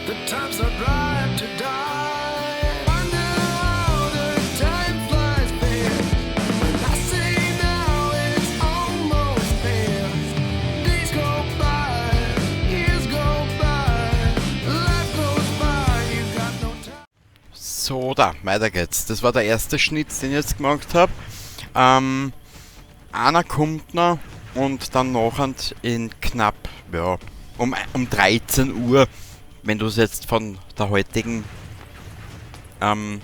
The time's not right to die. Wonder how the time flies fast. When I say now it's almost past. Days go by, years go by, life goes by. You got no time. So, da, weiter geht's. Das war der erste Schnitt, den ich jetzt gemacht hab. Einer kommt noch und dann nachher in knapp, ja, um 13 Uhr, wenn du es jetzt von der heutigen, vom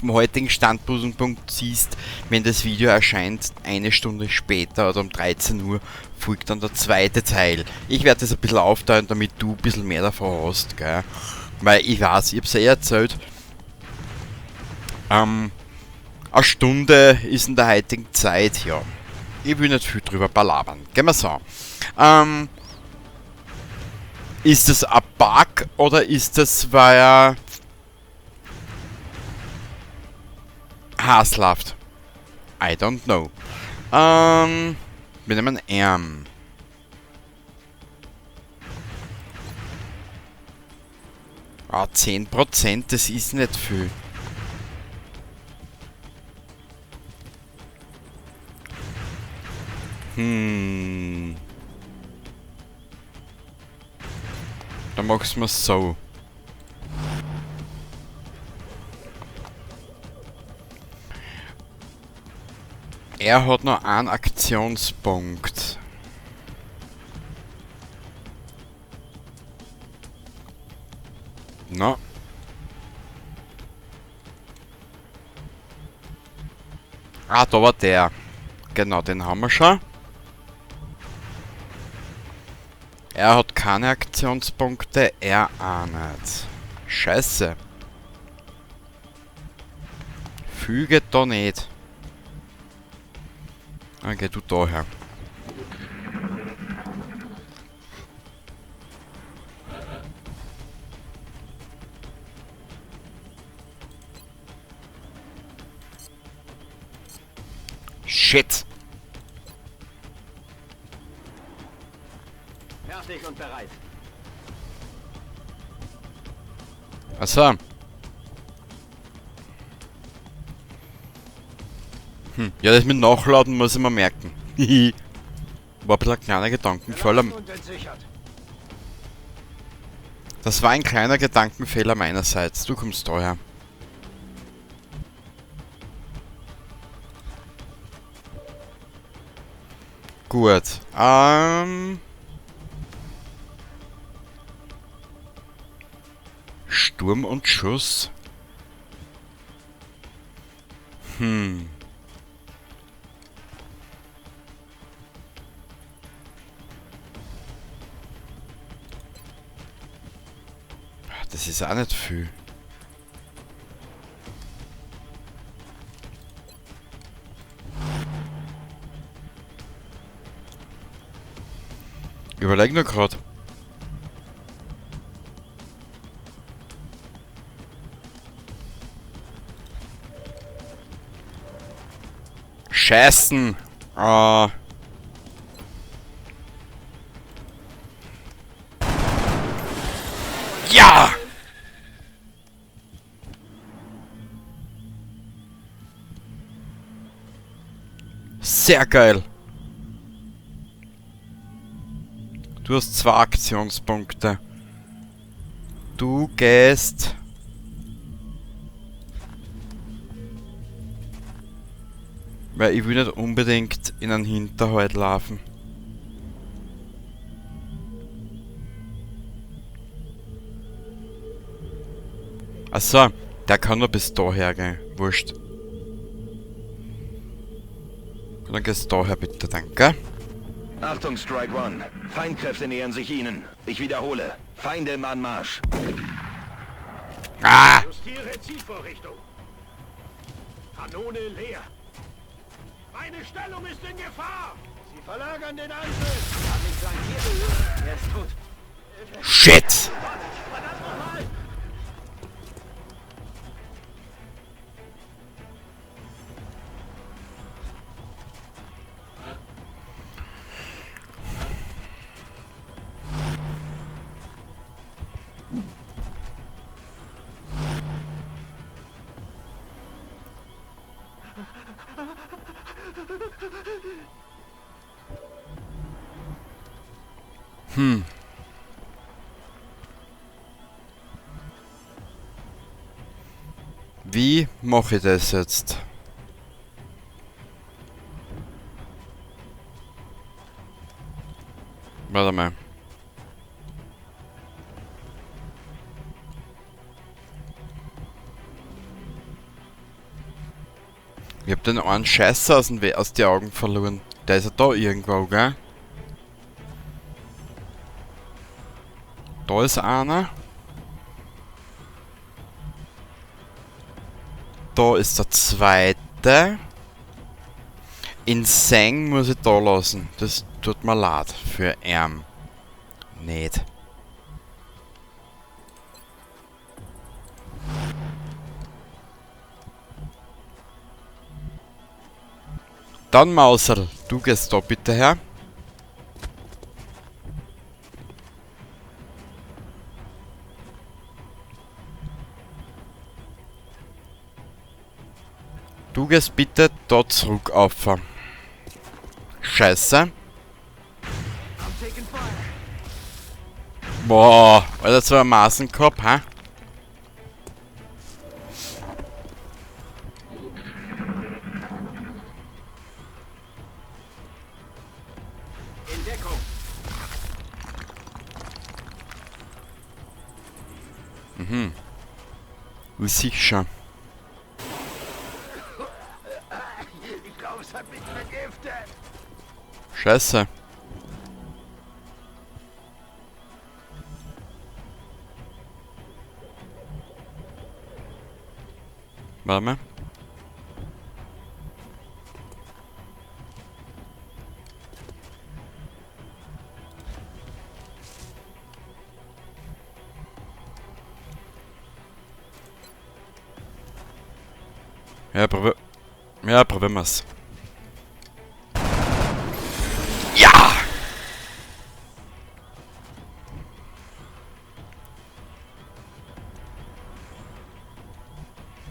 heutigen Standpunkt siehst, wenn das Video erscheint, eine Stunde später oder um 13 Uhr folgt dann der zweite Teil. Ich werde das ein bisschen aufteilen, damit du ein bisschen mehr davon hast, gell? Weil ich weiß, ich hab's eh erzählt, eine Stunde ist in der heutigen Zeit, ja. Ich will nicht viel drüber palabern. Gehen wir so. Ist das ein Bug oder ist das, weil er Hass läuft? I don't know. Wir nehmen M. Ah, 10%, das ist nicht viel. Dann mach's mal so. Er hat noch einen Aktionspunkt. Na. Ah, da war der. Genau, den haben wir schon. Er hat keine Aktionspunkte, er auch nicht. Scheiße. Füge da nicht. Okay, du daher. Shit. Fertig und bereit. Achso. Ja, das mit Nachladen muss ich mir merken. War ein bisschen ein kleiner Gedankenfehler. Das war ein kleiner Gedankenfehler meinerseits. Du kommst daher. Gut. Sturm und Schuss. Das ist auch nicht viel. Überleg nur grad. Scheißen! Ah. Ja! Sehr geil! Du hast 2 Aktionspunkte. Du gehst... Weil ich will nicht unbedingt in einen Hinterhalt laufen. Achso, der kann nur bis daher gehen. Wurscht. Dann gehst du daher bitte, danke. Achtung, Strike One. Feindkräfte nähern sich Ihnen. Ich wiederhole. Feinde im Anmarsch. Ah! Justiere Zielvorrichtung. Kanone leer. Meine Stellung ist in Gefahr. Sie verlagern den Angriff. Hab mich flankiert. Er ist tot. Shit! Verdammt nochmal! Wie mache ich das jetzt? Warte mal. Ich hab den einen Scheißer aus den Augen verloren. Der ist ja da irgendwo, gell? Da ist einer. Da ist der zweite. In Seng muss ich da lassen. Das tut mir leid für ihn. Nicht. Dann Mauserl, du gehst da bitte her. Du gehst bitte da zurück auf. Scheiße. Boah, Alter, zwei Maßen gehabt, hä? In Deckung. Sicher. Ich glaube, es hat mich vergiftet. Scheiße. Warte mal. Ja, probieren wir's. Ja!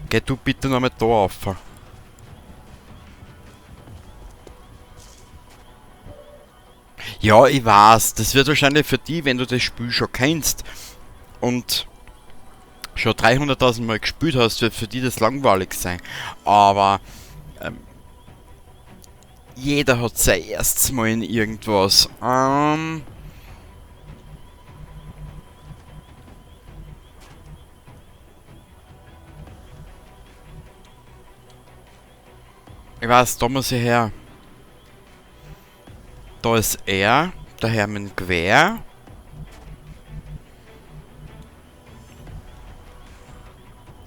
Geh du bitte nochmal da auf. Ja, ich weiß, das wird wahrscheinlich für die, wenn du das Spiel schon kennst und schon 300.000 Mal gespielt hast, wird für die das langweilig sein. Aber jeder hat sein erstes Mal in irgendwas. Ich weiß, da muss ich her. Da ist er, der Herr mit dem Gewehr.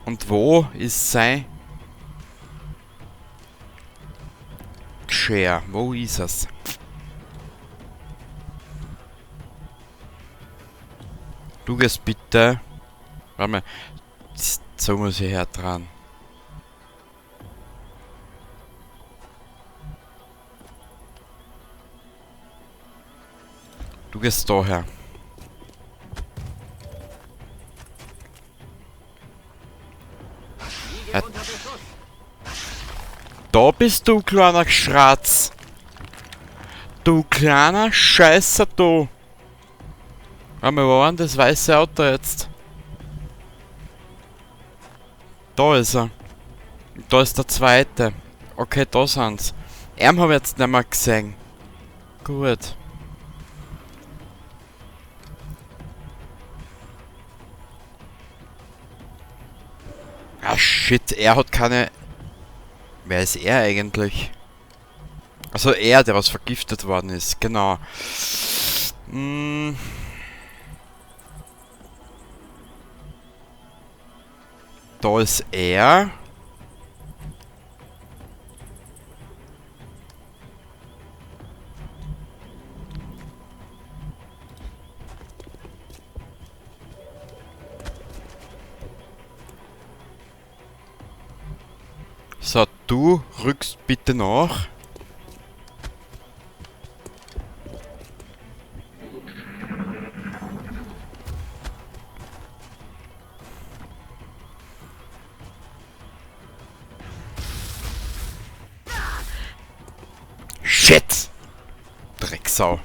Und wo ist sein Geschirr? Wo ist es? Du gehst bitte. Warte mal. So muss ich her dran. Du gehst da her. Da bist du, kleiner Schratz. Du kleiner Scheißer, du. Warte mal, wo war denn das weiße Auto jetzt? Da ist er. Da ist der zweite. Okay, da sind's. Ihn hab ich jetzt nicht mehr gesehen. Gut. Ah, shit, er hat keine... Wer ist er eigentlich? Also er, der was vergiftet worden ist, genau. Da ist er. So, du rückst bitte nach. Drecksau.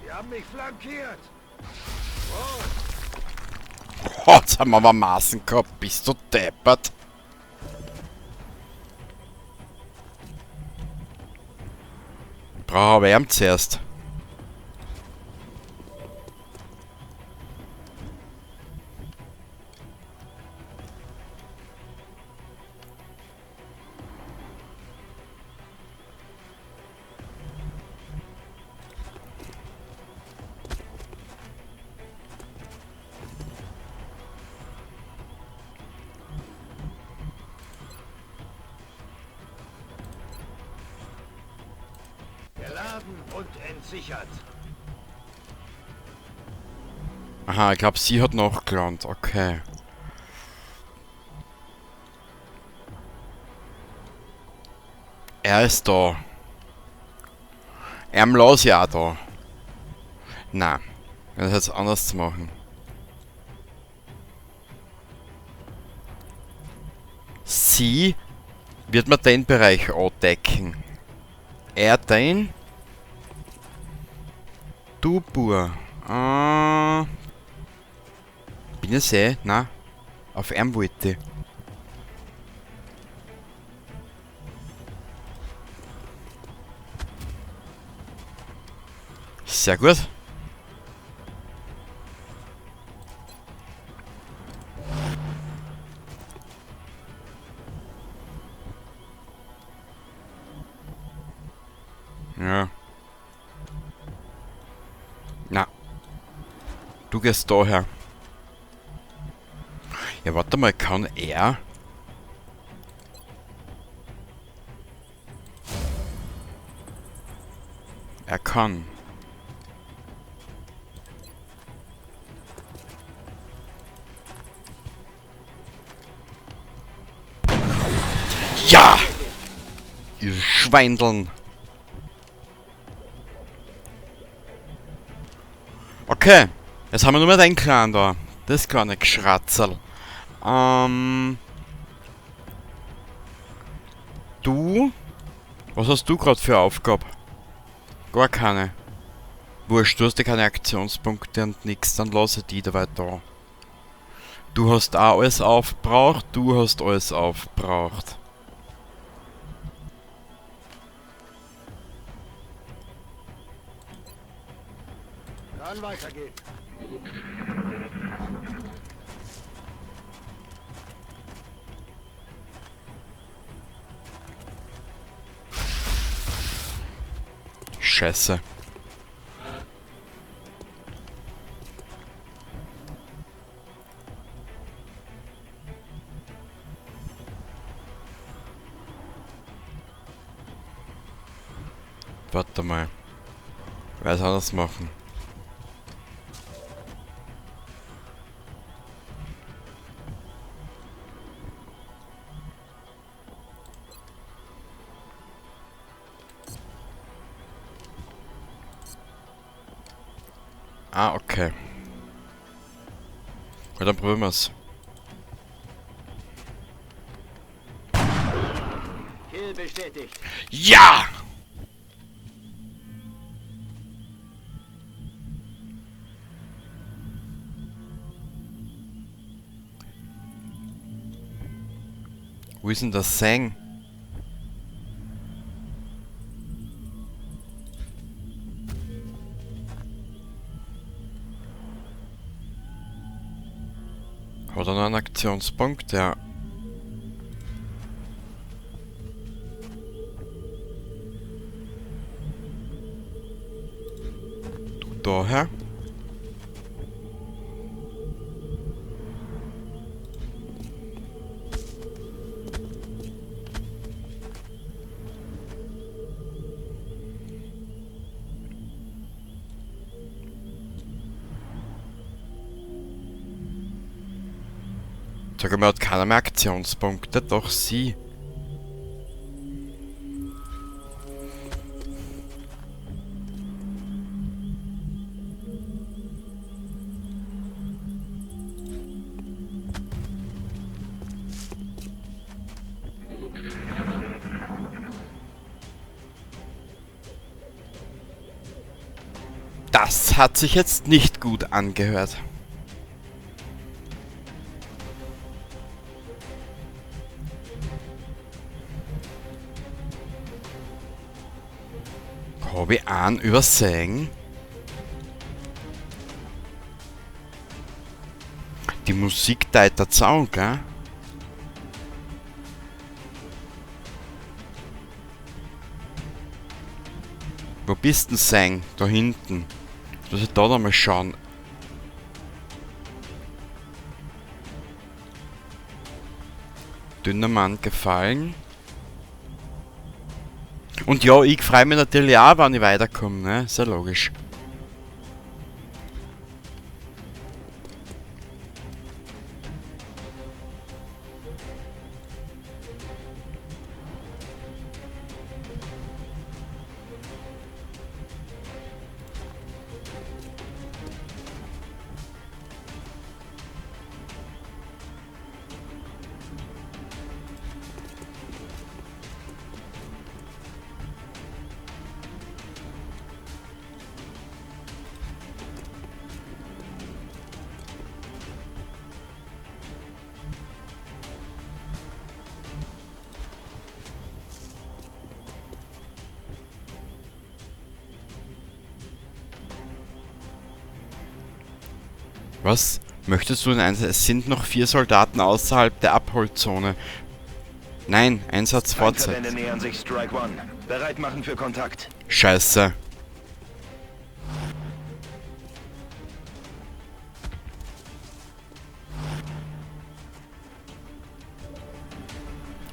Sie haben mich flankiert. Oh, jetzt haben wir aber Maßen gehabt. Bist du deppert? Brauche aber ihn zuerst. Geladen und entsichert. Aha, ich glaube, sie hat nachgelernt. Okay. Er ist da. Er lass ich auch da. Na, das jetzt anders zu machen. Sie wird mir den Bereich andecken. Er den. Du Bur. Bin ich eh? Na, auf ihm wollte ich. Sehr gut. Ja. Na. Du gehst daher. Ja, warte mal, kann er? Er kann. Ja! Ihr Schweindeln! Okay, jetzt haben wir nur mehr den Clan da. Das kleine Geschratzel. Du? Was hast du grad für Aufgabe? Gar keine. Wurscht, du hast ja keine Aktionspunkte und nix, dann lass ich die dabei da. Du hast auch alles aufgebraucht, du hast alles aufgebraucht. Kann weitergehen. Scheiße. Warte mal. Ich weiß anders machen. Ah, okay. Gut, dann probieren wir's. Kill bestätigt. Ja! Wo ist denn das Sang? Hat er noch einen Aktionspunkt? Ja. Du daher. Sag mal, hat keiner mehr Aktionspunkte, doch sie. Das hat sich jetzt nicht gut angehört. Hab ich einen übersehen? Die Musik deutet's an, gell? Wo bist denn Sang? Da hinten. Jetzt muss ich da noch mal schauen. Dünner Mann gefallen. Und ja, ich freue mich natürlich auch, wenn ich weiterkomme, ne? Ist ja logisch. Was? Möchtest du den Einsatz? Es sind noch 4 Soldaten außerhalb der Abholzone. Nein, Einsatz fortsetzen. Feindverbände nähern sich Strike One. Bereit machen für Kontakt. Scheiße.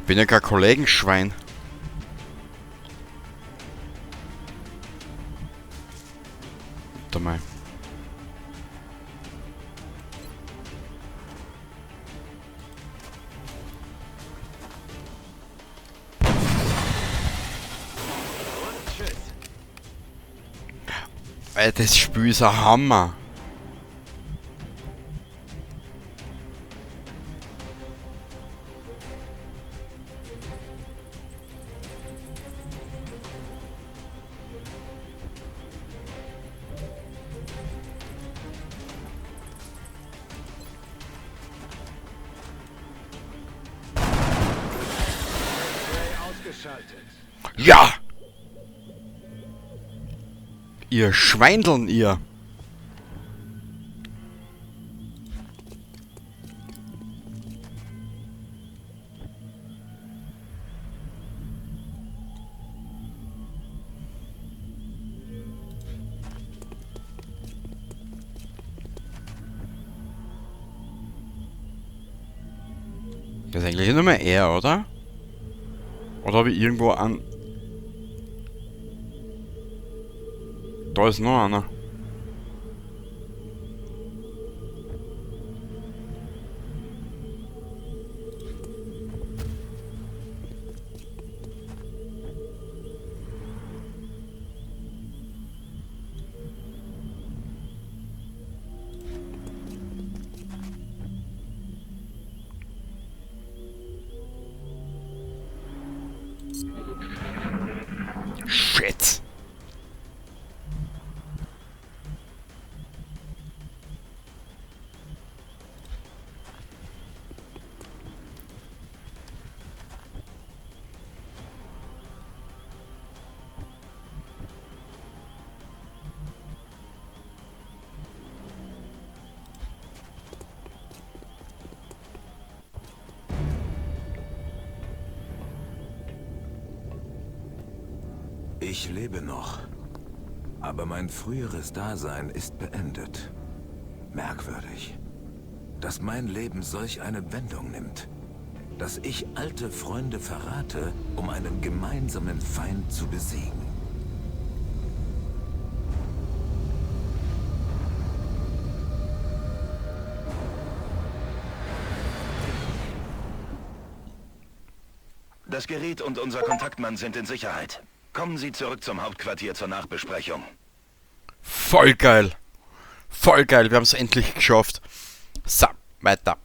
Bin ja kein Kollegenschwein. Warte mal. Ey, das Spiel ist ein Hammer. Ja! Ihr Schweindeln, ihr! Das ist eigentlich nur mehr er, oder? Oder habe ich irgendwo an... Da ist noch einer. Shit. Ich lebe noch, aber mein früheres Dasein ist beendet. Merkwürdig, dass mein Leben solch eine Wendung nimmt, dass ich alte Freunde verrate, um einen gemeinsamen Feind zu besiegen. Das Gerät und unser Kontaktmann sind in Sicherheit. Kommen Sie zurück zum Hauptquartier zur Nachbesprechung. Voll geil. Voll geil, wir haben's endlich geschafft. So, weiter.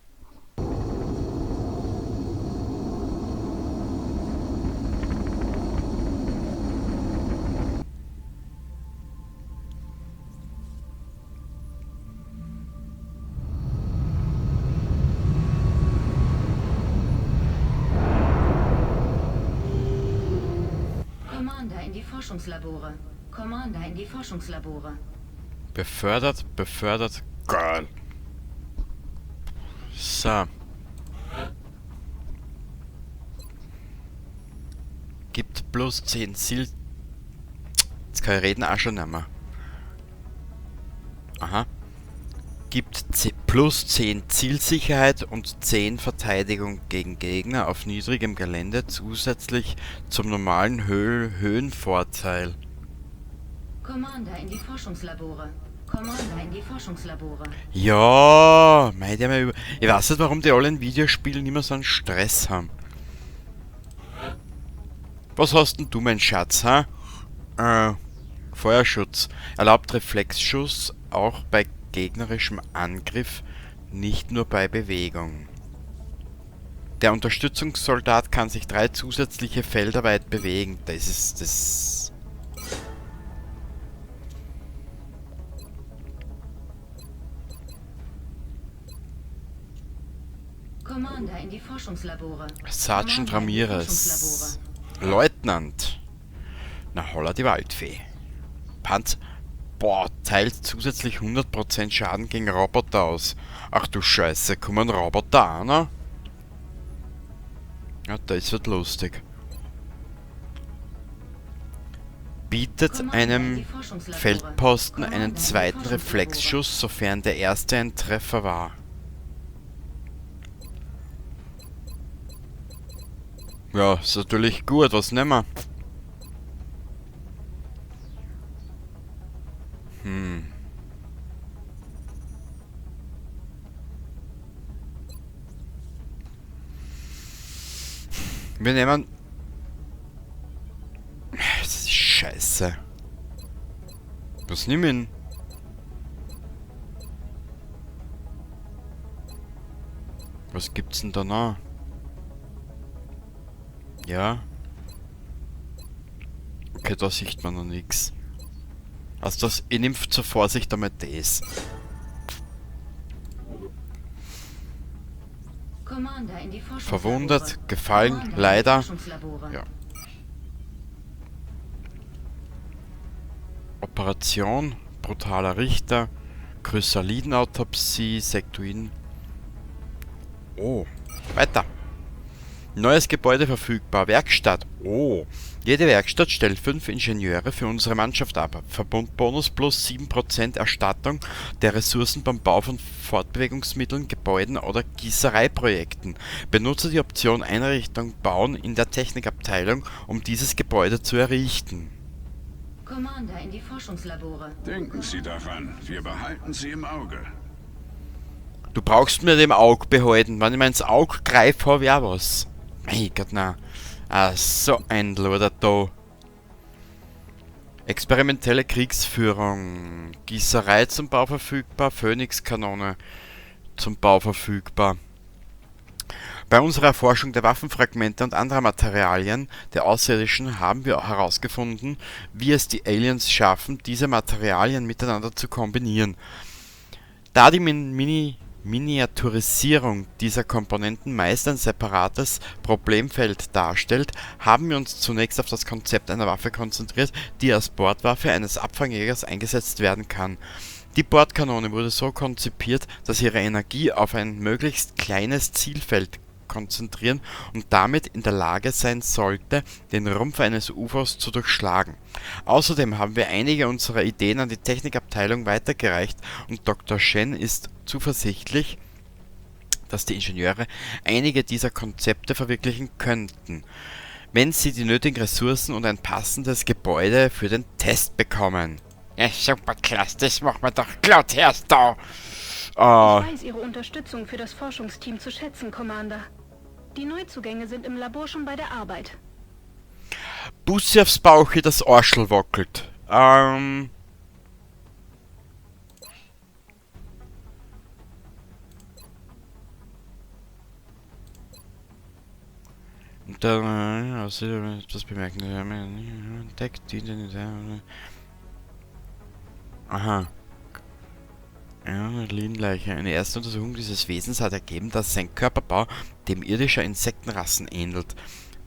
Commander in die Forschungslabore. Commander in die Forschungslabore. Befördert, befördert, geil. So. Gibt plus 10 Ziel. Jetzt kann ich reden auch schon nicht mehr. Aha. Gibt plus 10 Zielsicherheit und 10 Verteidigung gegen Gegner auf niedrigem Gelände zusätzlich zum normalen Höhenvorteil. Commander in die Forschungslabore. Commander in die Forschungslabore. Ja, mei, die haben ja ich weiß nicht, warum die alle in Videospielen immer so einen Stress haben. Was hast denn du, mein Schatz, ha? Feuerschutz. Erlaubt Reflexschuss auch bei gegnerischem Angriff, nicht nur bei Bewegung. Der Unterstützungssoldat kann sich 3 zusätzliche Felder weit bewegen. Das ist das. Commander in die Forschungslabore. Sergeant Commander in die Ramirez. Forschungslabore. Leutnant. Na holla die Waldfee. Panzer. Boah, teilt zusätzlich 100% Schaden gegen Roboter aus. Ach du Scheiße, kommen Roboter auch noch? Ja, das wird lustig. Bietet Commander in einem die Forschungslabore. Feldposten Commander einen in die zweiten Forschungslabore. Reflexschuss, sofern der erste ein Treffer war. Ja, ist natürlich gut, was nehmen wir? Wir nehmen... Das ist scheiße. Was nehmen wir denn? Was gibt's denn da noch? Ja. Okay, da sieht man noch nix. Also das, ich nehm zur Vorsicht einmal das. Commander in die Forschungslabore. Verwundert, gefallen, Commander in die leider. Forschungslabore. Ja. Operation, brutaler Richter, Chrysalidenautopsie, Sektoiden. Oh, weiter. Neues Gebäude verfügbar. Werkstatt. Oh. Jede Werkstatt stellt 5 Ingenieure für unsere Mannschaft ab. Verbundbonus plus 7% Erstattung der Ressourcen beim Bau von Fortbewegungsmitteln, Gebäuden oder Gießereiprojekten. Benutze die Option Einrichtung bauen in der Technikabteilung, um dieses Gebäude zu errichten. Commander in die Forschungslabore. Denken Sie daran, wir behalten Sie im Auge. Du brauchst mir dem Auge behalten. Wenn ich mir ins Auge greife, hab ich auch was. Mein Gott, na. Ah, so ein Loder da. Experimentelle Kriegsführung. Gießerei zum Bau verfügbar. Phönixkanone zum Bau verfügbar. Bei unserer Erforschung der Waffenfragmente und anderer Materialien der Außerirdischen haben wir herausgefunden, wie es die Aliens schaffen, diese Materialien miteinander zu kombinieren. Da die Miniaturisierung dieser Komponenten meist ein separates Problemfeld darstellt, haben wir uns zunächst auf das Konzept einer Waffe konzentriert, die als Bordwaffe eines Abfangjägers eingesetzt werden kann. Die Bordkanone wurde so konzipiert, dass ihre Energie auf ein möglichst kleines Zielfeld konzentrieren und damit in der Lage sein sollte, den Rumpf eines U F Os zu durchschlagen. Außerdem haben wir einige unserer Ideen an die Technikabteilung weitergereicht und Doktor Shen ist zuversichtlich, dass die Ingenieure einige dieser Konzepte verwirklichen könnten, wenn sie die nötigen Ressourcen und ein passendes Gebäude für den Test bekommen. Ja, super klasse, das machen wir doch glatt erst da. Ich weiß Ihre Unterstützung für das Forschungsteam zu schätzen, Commander. Die Neuzugänge sind im Labor schon bei der Arbeit. Bussi aufs Bauch, wie das Arschl wackelt. Und dann also, etwas bemerken. Entdeckt die, die, die, aha. Ja, Linleiche. Eine erste Untersuchung dieses Wesens hat ergeben, dass sein Körperbau dem irdischer Insektenrassen ähnelt.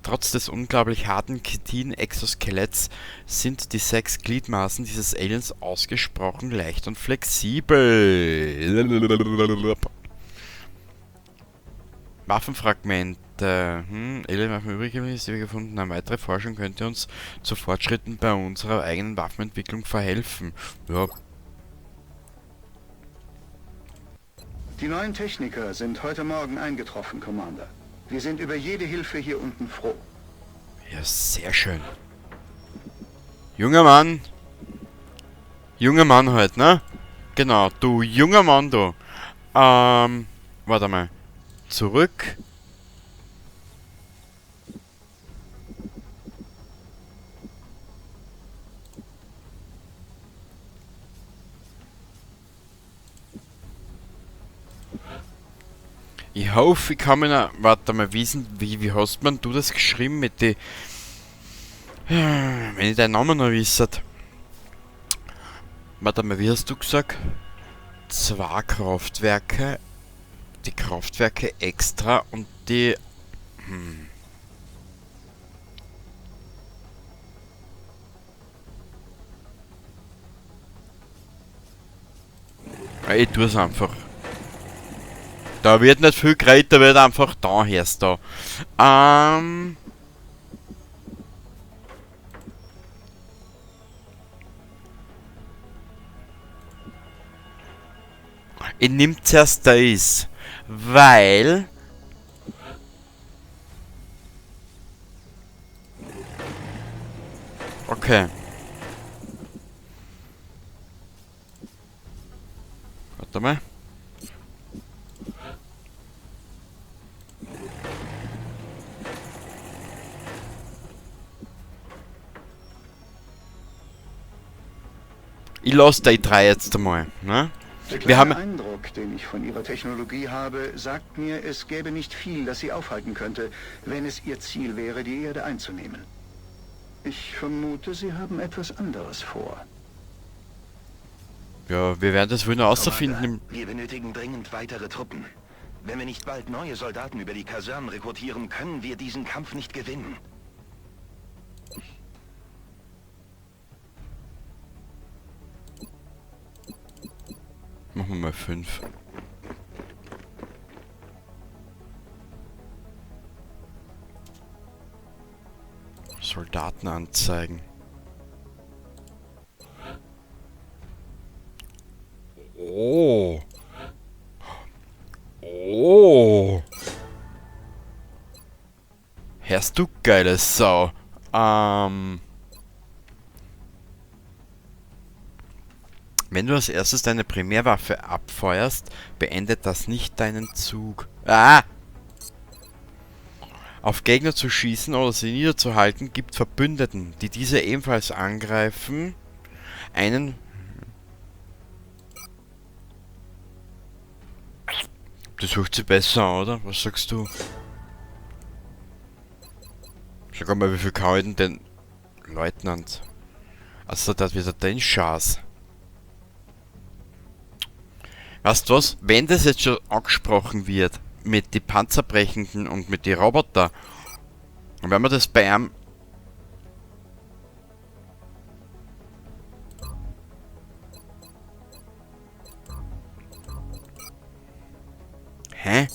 Trotz des unglaublich harten Chitin-Exoskeletts sind die 6 Gliedmaßen dieses Aliens ausgesprochen leicht und flexibel. Waffenfragmente. Alien-Waffen übrig geblieben ist, die wir gefunden haben. Weitere Forschung könnte uns zu Fortschritten bei unserer eigenen Waffenentwicklung verhelfen. Ja. Die neuen Techniker sind heute Morgen eingetroffen, Commander. Wir sind über jede Hilfe hier unten froh. Ja, sehr schön. Junger Mann. Junger Mann halt, ne? Genau, du junger Mann, du. Warte mal. Zurück. Ich hoffe, ich kann mich noch... Warte mal, wie hast man du das geschrieben mit die... Wenn ich deinen Namen noch wissert. Warte mal, wie hast du gesagt? 2 Kraftwerke. Die Kraftwerke extra und die... Ich tu's einfach. Da wird nicht viel geredet, da wird einfach da herst da. Ich nehm zuerst das, weil... Okay. Warte mal. Ich lass die 3 jetzt einmal, ne? Der Wir haben kleine Eindruck, den ich von ihrer Technologie habe, sagt mir, es gäbe nicht viel, das sie aufhalten könnte, wenn es ihr Ziel wäre, die Erde einzunehmen. Ich vermute, sie haben etwas anderes vor. Ja, wir werden das wohl noch herausfinden. Commander, wir benötigen dringend weitere Truppen. Wenn wir nicht bald neue Soldaten über die Kasernen rekrutieren, können wir diesen Kampf nicht gewinnen. Machen wir mal 5. Soldaten anzeigen. Oh. Oh. Hörst du, geile Sau. Wenn du als erstes deine Primärwaffe abfeuerst, beendet das nicht deinen Zug. Ah! Auf Gegner zu schießen oder sie niederzuhalten, gibt Verbündeten, die diese ebenfalls angreifen, einen... Das hört sich besser an, oder? Was sagst du? Schau mal, wie viel kann ich denn den Leutnant? Also, das wird den Schatz. Weißt du was? Wenn das jetzt schon angesprochen wird, mit die Panzerbrechenden und mit die Roboter, dann werden wir das bei einem... Hä?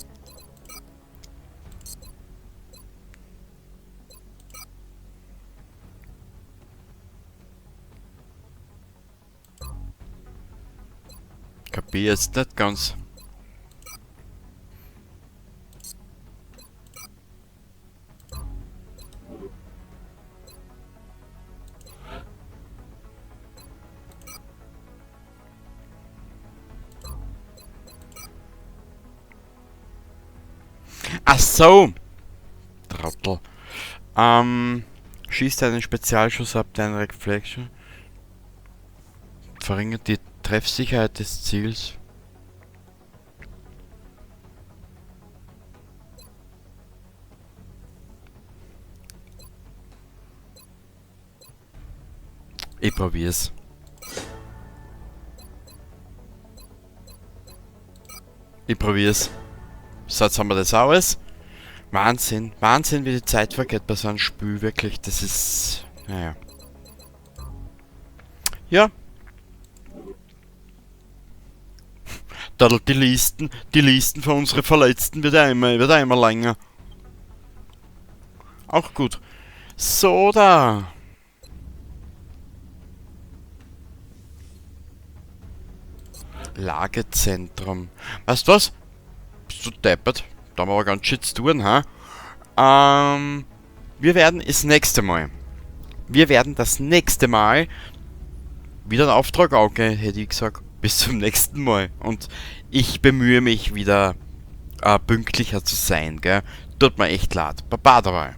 Kapier jetzt nicht ganz. Ach so! Trottel. Schießt einen Spezialschuss ab, dein Reflection. Verringert die Treffsicherheit des Ziels. Ich probier's. Ich probier's. So, jetzt haben wir das alles. Wahnsinn. Wahnsinn, wie die Zeit vergeht bei so einem Spiel. Wirklich, das ist... Naja. Ja. Die Listen von unseren Verletzten wird ja immer länger. Auch gut. So, da. Lagezentrum. Weißt du was? Bist du deppert? Da haben wir aber ganz schön zu tun, ha? Wir werden das nächste Mal. Wir werden das nächste Mal wieder einen Auftrag angehen, hätte ich gesagt. Bis zum nächsten Mal. Und ich bemühe mich wieder pünktlicher zu sein, gell? Tut mir echt leid. Baba dabei.